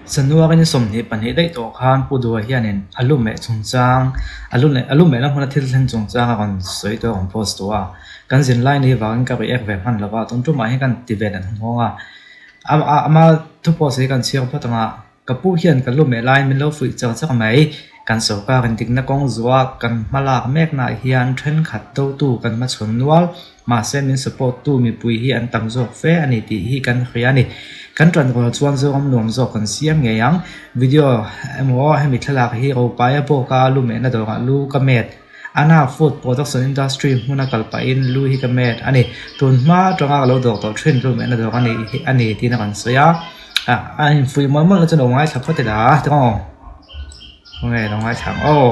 January ni 22 daih tawh khan Pu Dua hianin a lu meh chungchang, a lu a lu mehna hmuna thil thleng chungchang a rawn sawi tawh a rawn post tawh a. Kan zin lai ni vangin ka react ve hman lo va, tun tumah hian kan ti ve dan nghawng a. Ama thu post hi kan chhiar phawt ang a. Ka pu hian ka lu meh laiin min lo fuih chak chak mai. Kan sorkar in dikna kawng zuah kan hma lak meknaah hian thenkhat dotu kan hmachhawn nual. Mahse min support tu mipui hi an tam zawk fe a ni tih hi kan hria a ni. Kan tanrual chuan Zoram nuam zawk kan siam ngei ang. Video emaw hemi thlalak hi Ropaia bawka lu mehna dawrah lu ka met. Ana food production industry hmuna kal pahin lu hi ka met a ni. Tun hma atanga ka lo dawr tawh thin lu mehna dawr a nih hi a ni tiin a rawn sawi a. Ah a infuih mawlh mawlh na chu lo ngaithla phawt ila tiraw? Khawnge lo ngaithla ang aw.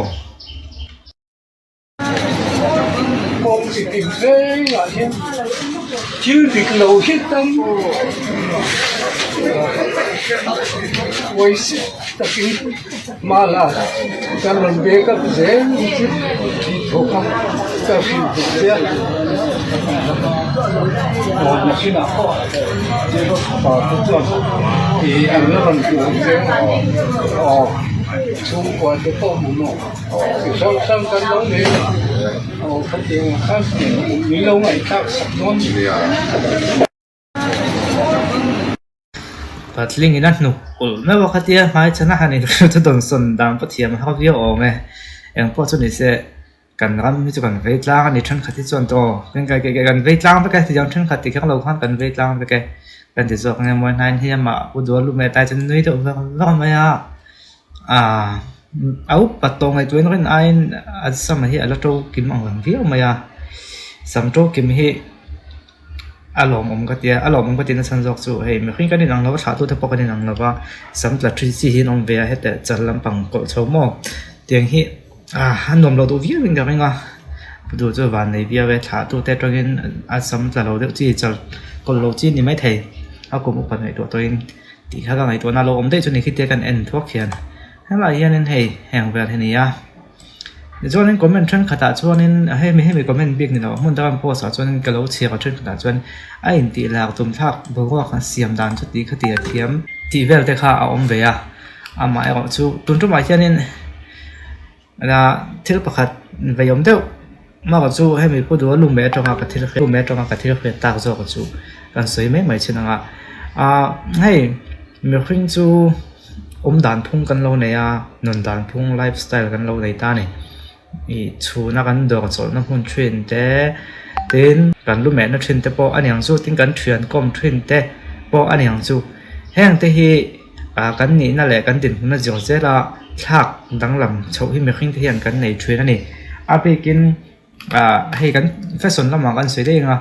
Kawng chi tin rengah hian thil dik lo hi tam pawisa takin Hmala kan rawn bek up zel chu tih thawk a ka hrilh duh che a aw nakinah pawh pa te chuan ih an la rawn hrilh ang che aw chhungkua te pawh hmu maw chi hrang hrang kan lo nei a aw khatiang khan min lo ngaihthlak sak dawn. Patling in a hnuk ulh meuh a khatia hmaichhan a han inhrilh chu dawnsawn dan pawh thiam a har viau awm e. Eng pawh chu ni se kan ram hi chu kan vei tlang a ni thenkhat hi chuan aw kan vei tlang vek e tiang thenkhat ti kher lo khan kan vei tlang vek e kan ti zawk ang e mawi hnaiin hei amah u dual lu mai tlai chuan nui deuh vak vak mai a ah a upat tawh ngaihtuah in rin aiin a sam hi a la to kim ang reng viau mai a sam to kim hi. A lawmawm ka ti a, a lawmawm ka tih nachhan zawk chu hei mihring kan inang lo a thlah tute pawh kan inang lo va, sam tla thi chi hi an awm ve a heta chal lampang kawlh chho maw tiang hi ah a nuam lo duh viau in ka ring a, duh chu van nei viau e thlah tute atangin a sam tla lo deuh chi chal kawlh lo chi a ni maithei a kum upa ngaihtuah tawhin tih kha ka ngaihtuahna a lo awm daih chu ni khitia kan en thuak hian helaiah hianin hei heng vel hi a ni a. Tichuanin comment thenkhatah chuanin hemi hemi comment bik ni lo hmun dangah post ah chuanin ka lo chhiar a thenkhatah chuan a intih lak tum thlak boruak a siam dan chu tih kha tih a thiam tih vel te kha a awm ve a amah erawh chu tun tumah hianin thil pakhat vei awm deuh amaherawh chu hemi pu duha lu meh atanga ka thil lu meh atanga ka thil hriat tak zawk chu kan sawi mai mai thin ang a ah hei mihring chu. Awm dan phung kan lo nei a, nun dan phung life style kan lo nei ta a ni. Ih chhuna kan dawr chawlhna hmun thin te, tin kan lu mehna thin te pawh a ni ang chu, tin kan thian kawm thin te pawh a ni ang chu. Heng te hi ah kan nihna leh kan dinhmun a zir zel a, thlak danglam chhoh hi mihring te hian kan nei thin a ni. A bikin ah hei kan fashion lamah kan sawi daih ang a.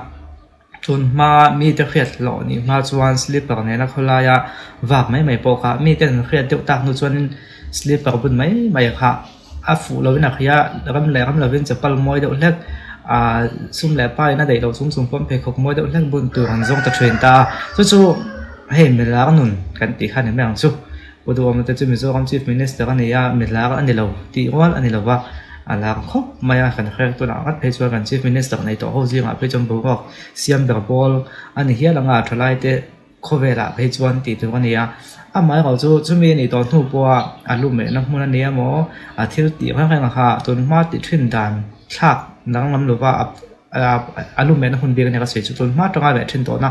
Tun hma mite hriat hlawh nih hma chuan slipper nena khawlaia vak mai mai pawh kha mite an hriat deuh tak hnu chuanin slipper bun mai mai kha a fuh lovin a hria ram leh ram lovin chapal mawi deuh hlek ahh sum leh pa in a daih loh chung chung pawn pheikhawk mawi deuh hlek bun tur an zawng ta thin ta a chu chu hei milar nun kan tih kha a ni mai ang chu. Pu Duhawma te chu Mizoram Chief Minister a ni a, mi lar a ni lo tih rual a ni lo va, a lar khawp mai a, kan hrek tunah ngat phei chuan kan Chief Minister nei tawh ho zingah phei chuan boruak siam ber pawl a ni hial ang a, thalai te khawvelah phei chuan tih tur a ni a, amaherawh chu chumi a nih tawh hnu pawha a lu mehna hmun a ni emaw a thil tih reng reng kha tunhma tih thin dan thlak danglam lova a lu mehna hun bik a nia ka sawi chu tunhma atanga meh thin tawhna.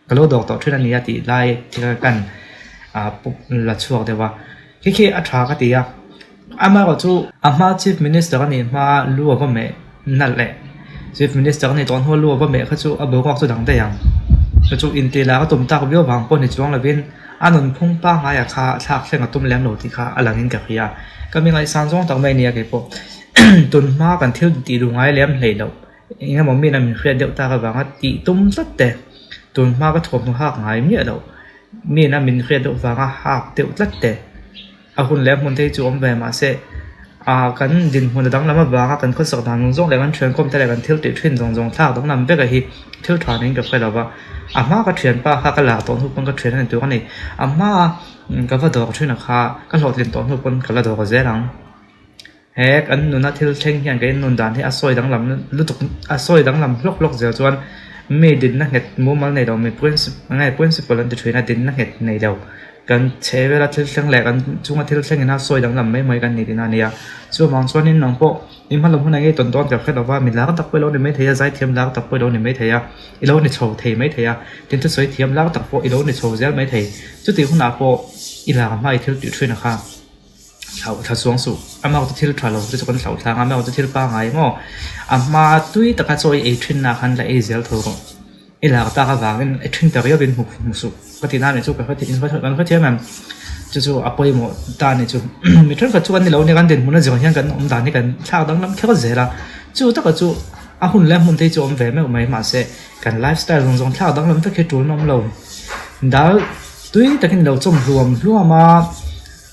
Ka lo dawk tawh thin a nia tih lai thil kan la chhuak deuh a, khi khi a tha ka ti a, amaherawh chu a hma chief minister a nih hma lu a va meh nalh leh chief minister a nih tawh hnu a lu a va meh kha chu a boruak chu dang daih ang, chu chu intih lah a tum tak viau vang pawh ni chuang lovin a nunphung pangngai ah kha thlak thleng a tum lem lo tih kha a langin ka hria, ka mi ngaihsan zawng tak mai a nia keipawh tun hma kan thil tih duh ngai lem hleih loh. Eng emaw min a min hriat deuh tak avanga tih tum tlat te, tun hma ka thawmhnaw hak ngai miah loh, min a min hriat deuh vanga hak deuh tlat te, a hun leh a hmun te hi chu awm ve mahse ah kan dinhmun a danglam avanga kan khawsak dan zawng zawng leh kan thiankawm te leh kan thil tih thin zawng zawng thlak danglam vek a hi thil tha niin ka hre lo va, a hma ka thianpa kha ka lak tawh hnu pawn ka thian a ni tur a ni, a hma ka va dawr thin a kha ka hlawhtlin tawh hnu pawn ka la dawr zel ang. He kan nuna thil thleng hian kan innun dan hi a sawi danglam lutuk a sawi danglam hlawk hlawk zel chuan mi dinna nghet mumal nei lo mi princi nge principle an ti thin a dinna nghet nei lo. Kan chhe vela thil thleng leh kan chunga thil thleng ina sawi danglam mai mai kan ni tihna a ni a. Chuvang chuanin nang pawh i hma lam hunah ngei tawn dawn ka hre lova, mi lar tak pawh i lo ni mai thei a, zaithiam lar tak pawh i lo ni mai thei a, i lo ni chho thei mai thei a, tin thusawi thiam lar tak pawh i lo ni chho zel mai thei. Chutih hunah pawh i lar hma i thil tih thin a kha thlauh thla chuang suh. A hma chu thil tha lo te chu kan thlauh thlang a, a hma chu thil pangngai maw? A hma tui taka chaw i ei thinna khan la ei zel tho rawh. I lak tak avangin i then ta riau in hmu hmu suh ka tih nan chu ka hre in kan hre thiam em chu chu a pawimawh ta a ni chu mi thenkhat chu kan ni lo nia kan dinhmun a zir hian kan awm dan hi kan thlak danglam kher zel a chu taka chu a hun leh hmun te hi chu awm ve meuh mai mahse kan life style zawng zawng thlak danglam vek hi tul a awm lo dal tui takin lo chawm hluam hluam a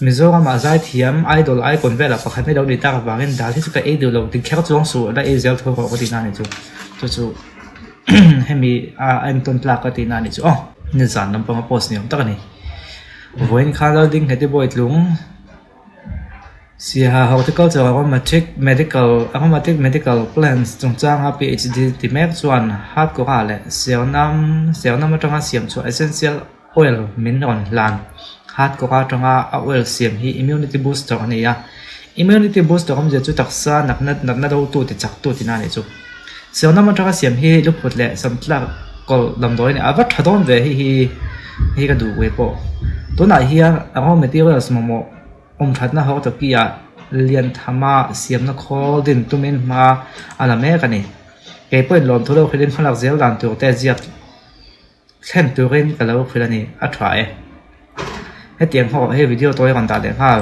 Mizoram ah zaithiam idol icon velah pakhat mai lo ni tak avangin dal hi chu ka ei duh lo ti kher chuang suh la ei zel tho rawh ka tih nan a ni chu chu chu. Hemi a entawn tlak ka tihna a nih chu aw nizan lampanga post ni awm tak a ni. Vawiin khan Lalding Heti Bawitlung Siaha Horticulture Aromatic Medical Aromatic Medical Plants chungchanga PhD ti mek chuan Hatkawra leh Sernam Sernam atanga siam chhuah essential oil min rawn hlan. Hatkawra atanga a oil siam hi immunity booster a ni a, immunity booster awmzia chu taksa natna natna dotu ti chaktu tihna a nih chu. Siamnam atanga siam hi luphut leh samtlak kawlh damdawi a ni a, va tha dawn ve hei hi hei ka duh ve pawh. Tunah hian raw materials mamawh awm thatna ho tawki ah lian thama siamna khawl din tumin hma a la mek a ni. Kei pawhin lawmthu lo hrilhin hmalak zel dan tur te ziak thlen turin ka lo hrilh a ni, a tha e. Hetiang ho hei video tawi a rawn dah leh nghal.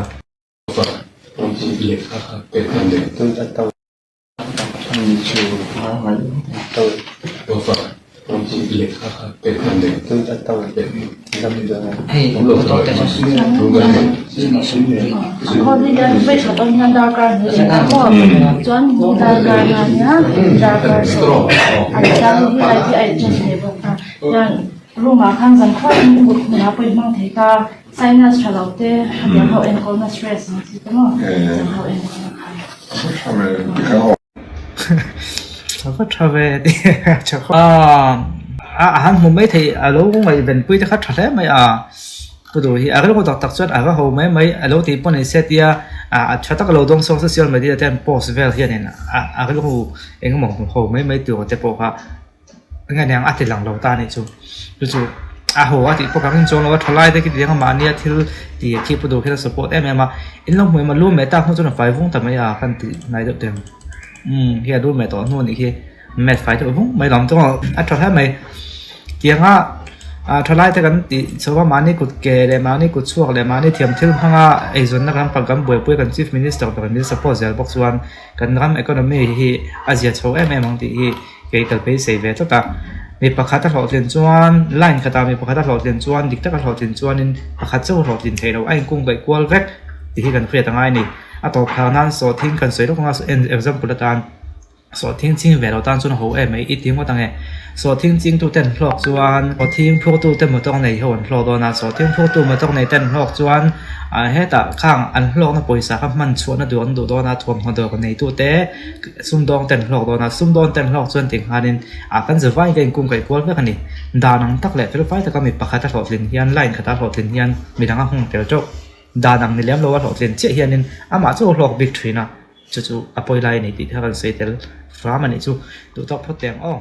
A va tha ve a han hmu mai thei a lo ngaihven pui te kha tha hle mai a pu duh hi a rilru tak tak chuan a va ho mai mai a lo tih pawh ni se tia a tha tak a lo dawng sawng social media te an post vel hianin a rilru engemaw hmu ho mai mai tur te pawh kha. Enge niang a ti lang lo ta anih chu chu chu a haw a tih pawh ka ring chuang lo a tha lai te khi tiang a mahnia thil tih khi pu duh khian a support em em a in lo hmuh em a lu meh tak hnu chuan a fai vung ta mai a kan tih ngai deuh teng umm hei a lu meh tawh hnu anih khi met fai deuh vung mai lo chuan a tha hle mai tiang a ah tha lai te kan tih chho a mahni kut ke leh mahni kut chhuak leh mahni thiam thil hmanga eizawnna kan kan buaipui a kan chief minister ber min support zel bawk chuan kan ram economy hi a zia chho em em ang tih hi. Kei ka beisei ve tlat a, mi pakhat a hlawhtlin chuan line khatah mi pakhat a hlawhtlin chuan dik taka hlawhtlin chuanin pakhat chauh a hlawhtlin theih loh a inkung kaih kual vek tih hi kan hriat a ngai a ni. A tawp phah nan sawhthing kan sawi lawk anga example atan sawhthing ching ve lo tan chuan a ho em mai i ti ngawt ang e. Sawhthing chingtu ten hlawk chuan sawhthing phurtu te motor nei ho an hlawk dawn a, sawhthing phurtu motor nei ten hlawk chuan hetah khang an hlawkna pawisa kha hman chhuahna duh an duh dawn a, thuamhnaw dawr neitu te Sumdawng ten hlawk dawn a, sumdawn ten hlawk chuan ti nghalin ah kan zavai ka inkung kaih kual vek a ni. Dan ang tak leh felfai taka mi pakhat a hlawhtlin hian line khata hlawhtlin hian midang a hung tel teuh. Dan ang ni lem lo a hlawhtlin chiah hianin amah chu a hlawk bik thin a, chu chu a pawi lai a ni tih kha kan sawi tel hram a nih chu. Duh tawk phawt teh ang aw.